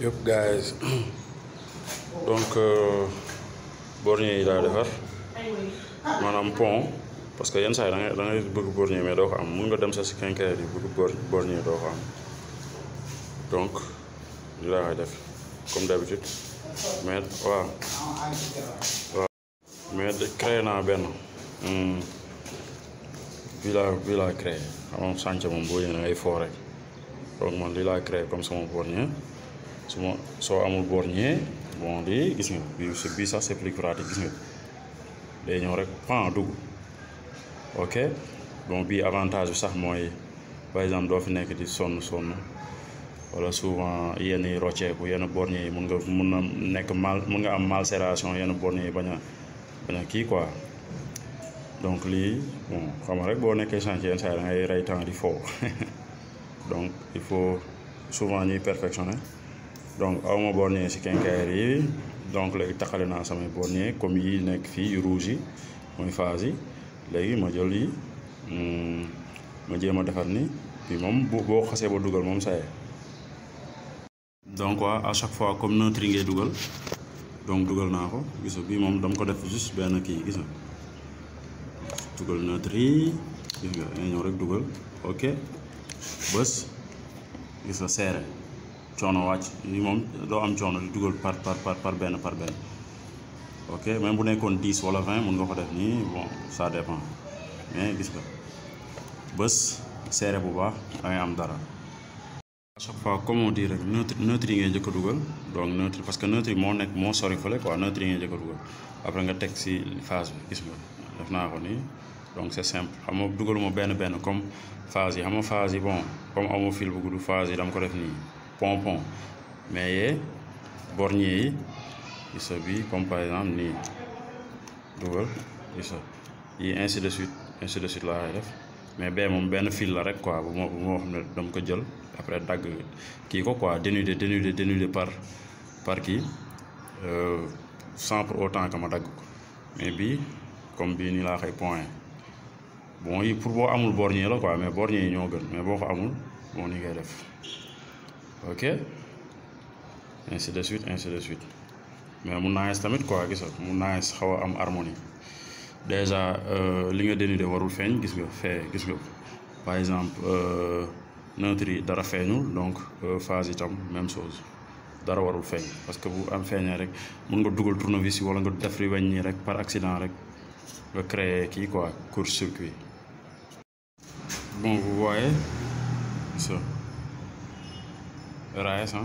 Yup guys, donc bornier yi laa defar maanaam pont parce que yenn saa yi da ngay bëgg bornier mais doo ko am mun nga dem sa si quincaillerie yi bëgg bornier doo ko am donc li laa koy def comme d'habitude mais waaw mais créé naa benn bii laa créé xam nga sànce moom boo ñëwee da ngay foo rek donc man lii laa créé comme sama bornier soo amul bornier bon lii gis nga bii sax c'est plus pratique gis nga day ñëw rek pan dugg ok bon bii avantage bi sax mooy par exemple doo fi nekk di sonn wala souvent yenn yi rocceeku yenn bornier yi mun na nekk mun nga am malsération yenn bornier yi bañ a kii quoi donc lii bon xam nga rek boo nekkee chantier yenn saa yi da ngay rey temps di foo donc il faut souvent ñuy perfectionner donc awma bornier ci quincaillerie yi donc léegi taxale naa samay bornier comme yi nekk fii yu rouge yi mooy phase yi léegi ma jël yi ma jéem a defar ni puis moom boo xasee ba dugal moom saye donc waa à chaque fois comme neutre yi ngay dugal donc dugal naa ko gis nga bii moom dama ko def juste benn kii gis nga dugal neutre yi gis nga nga ñëw rek dugal ok bës gis nga serré coono wàcc yi moom doo am coono di dugal par benn ok même bu nekkoon 10 wala 20 mun nga ko def nii bon ça dépend mais gis nga bës serré bu baax da ngay am dara à chaque fois comme on dit rek neutre yi ngay njëkk a dugal donc neutre parce que neutre yi moo sori fële quoi neutre yi ngay njëkk a dugal après nga teg si phase bi gis nga def naa ko nii donc c'est simple xam nga dugaluma benn comme phase yi xam nga phase yi bon comme amoo fil bu gudd phase yi dama ko def nii pont mais yee bornier yi gis nga bi comme par exemple nii dugal gis nga yi ainsi de suite laa koy def mais bee moom benn fil la rek quoi bu moo xam ne dama ko jël après dagg kii ko quoi dénuder par kii sans pour autant que ma dagg ko mais bii comme bii nii laa koy point bon yi pour boo amul bornier la quoi mais bornier yi ñoo gën mais boo ko amul bon ni ngay def ok ainsi de suite mais mu nice tamit quoi gis nga mu nice xaw a am harmonie déjà li nga dénuder warul feeñ gis nga gis nga par exemple neutre yi dara feeñul donc phase itam même chose dara warul feeñ parce que bu am feeñee rek mun nga dugal tournevis yi wala nga def ri weñ nii rek par accident rek nga créer kii quoi court-circuit bon vous voyez ça reste